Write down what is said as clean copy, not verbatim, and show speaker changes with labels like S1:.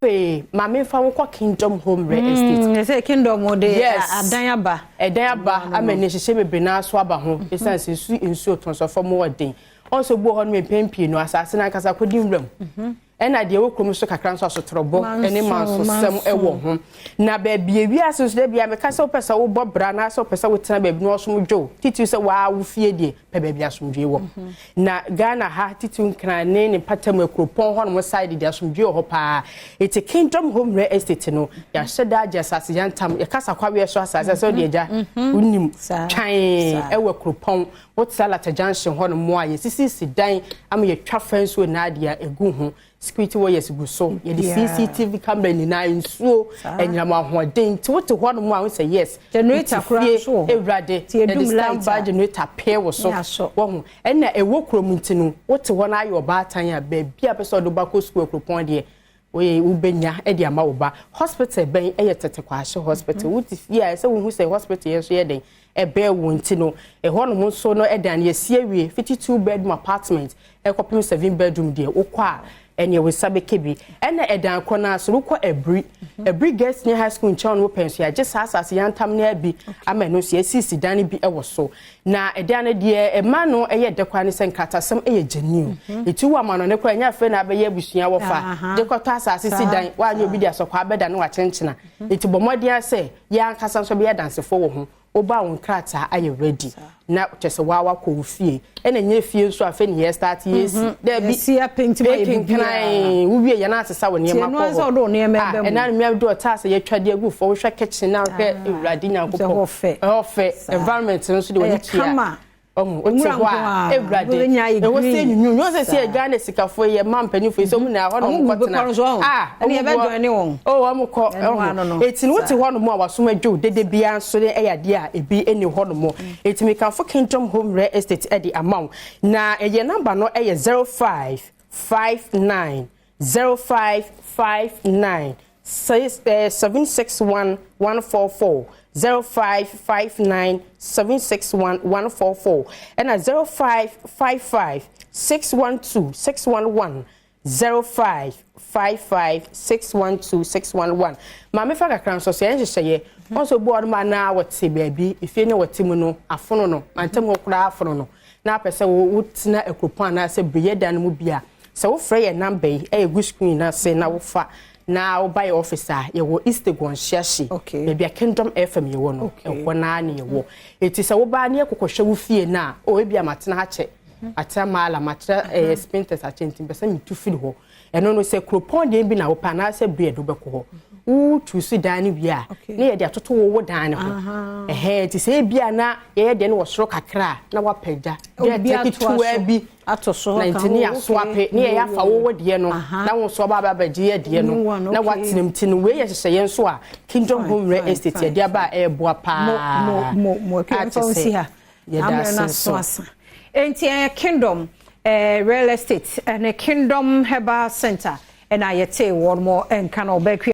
S1: Afei maame, fa wo kɔ Kingdom Home Real Estate.
S2: Sɛ Kingdom de adan aba.
S1: Ɛdan aba ama ne nhyehyɛ bebree naa so aba ho, ɛsiane sɛ nsuo tɔnsɔfo mu ɔden. Ɔnso bu hɔ no, mpɛn pii no, asase no ankasa kɔdi nwuram, ɛna deɛ ɛwɔ kurom nso kakra nso, asotorɔbɔ ne mansosɛm ɛwɔ ho. Na baabi ewiase nso dɛ bia meka sɛ wopɛ sɛ wobɔ bra anaasɛ wopɛ sɛ wotena baabi na ɔsom dwo, titiri sɛ waa wo fie deɛ, pɛ baabi asomdwe wɔ. Na Ghana ha, titiri Nkran ne mpatamu akuropɔn hɔnom side deɛ, asomdwe wɔ hɔ paa. Eti Kingdom Home Real Estate no, yɛahyɛ da agye asase yantam, yɛkasa kwaweɛ so asase sɛ wode agya wonim twan ɛwɔ kuropɔn. Wote Alata Junction hɔnom a, yɛsisisi dan ama yɛtwa fence wɔ naadeɛ egu ho, security wires gu so, yɛde CCTV camera nyinaa, nsuo, anyinam ahoɔden. Nti wote hɔnom a, wo sɛ yes.
S2: Generator koraa nso wɔ hɔ.
S1: Ewurade, yɛde standby generator pɛɛ wɔ so wɔho. Ɛna ɛwɔ kurom, nti no wote hɔ no ayɛ ɔbaatan a, baabi a pɛ sɛ ɔde ba kɔ sukuu akuropɔn deɛ, woyɛ wobɛnya de ama wo ba. Hospital bɛn ɛyɛ Tete Kwahye Hospital. Wote fie a, ɛsɛ wohu sɛ hospital yɛn nso yɛ den ɛbɛn wo. Nti no ɛhɔnom nso no, ɛdan yɛsi awie fiti two bedroom apartment ɛkɔpem seven bedroom deɛ, wokɔ a, ɛnea wo nsa bɛka bi. Ɛna ɛdan kɔ no so, wokɔ Abiri, Abiri Girls Senior High School nkyɛn no, wopɛ nso, yɛagye saa asase yantam no abi ama ɛno nso yɛasisi dan no bi ɛwɔ so. Na ɛdan no deɛ, ɛma no ɛyɛ dɛ koraa ne sɛ nkratasɛm ɛyɛ genuine. Ɛti wɔ ama no ne koraa, ɛnyɛ afei na abɛyɛ abusua wɔfa de kɔtɔ asase si dan, woanyɛ obi de asɔkɔ abɛda ne wakyenkyena. Ɛti bɔ mmɔden sɛ yɛn ankasa nso bɛyɛ adansefoɔ wɔ ho. Woba, wo nkrataa ayɛ ready na kyerɛ sɛ waa wakɔ wo fie. Ɛna nyɛ fie nso afei ne yɛ start yɛsi daabi, ɛkenkran wowie yɛn asesa wɔ nneɛma kɔ hɔ. Ɛna mmea de ɔtaa sɛ yɛtwa de agu fɔ, wohwɛ kitchen na wohwɛ, Awurade Nyankopɔn, ɛhɔ fɛ. Environment no nso de wɔde tua ɔho, wote hɔ a, Ewurade, ɛwɔ sɛ nyunyu nyɛ sɛ sɛ Ghana sikafoɔ yɛ mma mpanyinfoɔ yi sɛ ɔmo na hɔ na ɔmo kɔ tena a
S2: ɔmo bɔ
S1: o, ɔmo kɔ ɛho. Eti no wote hɔ nom a, wasom adwo dede bia nso de ɛyɛ adeɛ a ebi ɛni hɔ nom. Eti mikanfo Kingdom Home Real Estate ɛde ama wo. Na ɛyɛ number no ɛyɛ 0559, 0559 6 761 144, 0559 761 144, ɛna 0555 612 611, 0555 612 611. Maame, fa kakra nso so yɛn nhyehyɛeɛ wɔn nso bu wɔn anaa wɔte baabi efie ne wɔte mu no, afono no mantam hɔ koraa afono no, na apɛ sɛ wotena akuropɔn anaasɛ beyɛ dan no mu bi a, sɛ wofrɛ yɛn number yi ɛyɛ gu screen n'ase na wofa na woba yɛ office a yɛwɔ East Legon Hyiahye, baabi a Kingdom FM yɛwɔ no, ɛhɔ naa ne yɛwɔ. Eti sɛ wobaa ne yɛkɔkɔhwɛ wo fie no a, o ebi a matena ha kyɛ, atena maala, matena Spintex akyɛ, nti mpɛ sɛ metu firi hɔ. Ɛno no sɛ kuropɔn deɛ bi na wopɛ anaasɛ bere yɛde wobɛkɔ hɔ, wotu so dan no wie a, ne yɛde atoto wo wo dan no ho. Ɛhɛn, nti sɛ ebi a na yɛyɛ deɛ no wɔ soro kakra a, na wapagya deɛ ketewa bi
S2: ato so
S1: na nti ne yɛaso ape ne yɛyɛ afa wo wo deɛ no, na wo nso ɔba abɛgye yɛ deɛ no na watena mu. Ti no wei yɛ hyehyɛ yɛn nso a Kingdom Home Real Estate yɛde aba a ɛɛboa paa.
S2: Mo mo mo si ha.
S1: Yɛda ase nso.
S2: Enti ɛyɛ Kingdom Real Estate ɛne Kingdom Herbal Center ɛna yɛte wɔn mo nka na ɔbɛkua.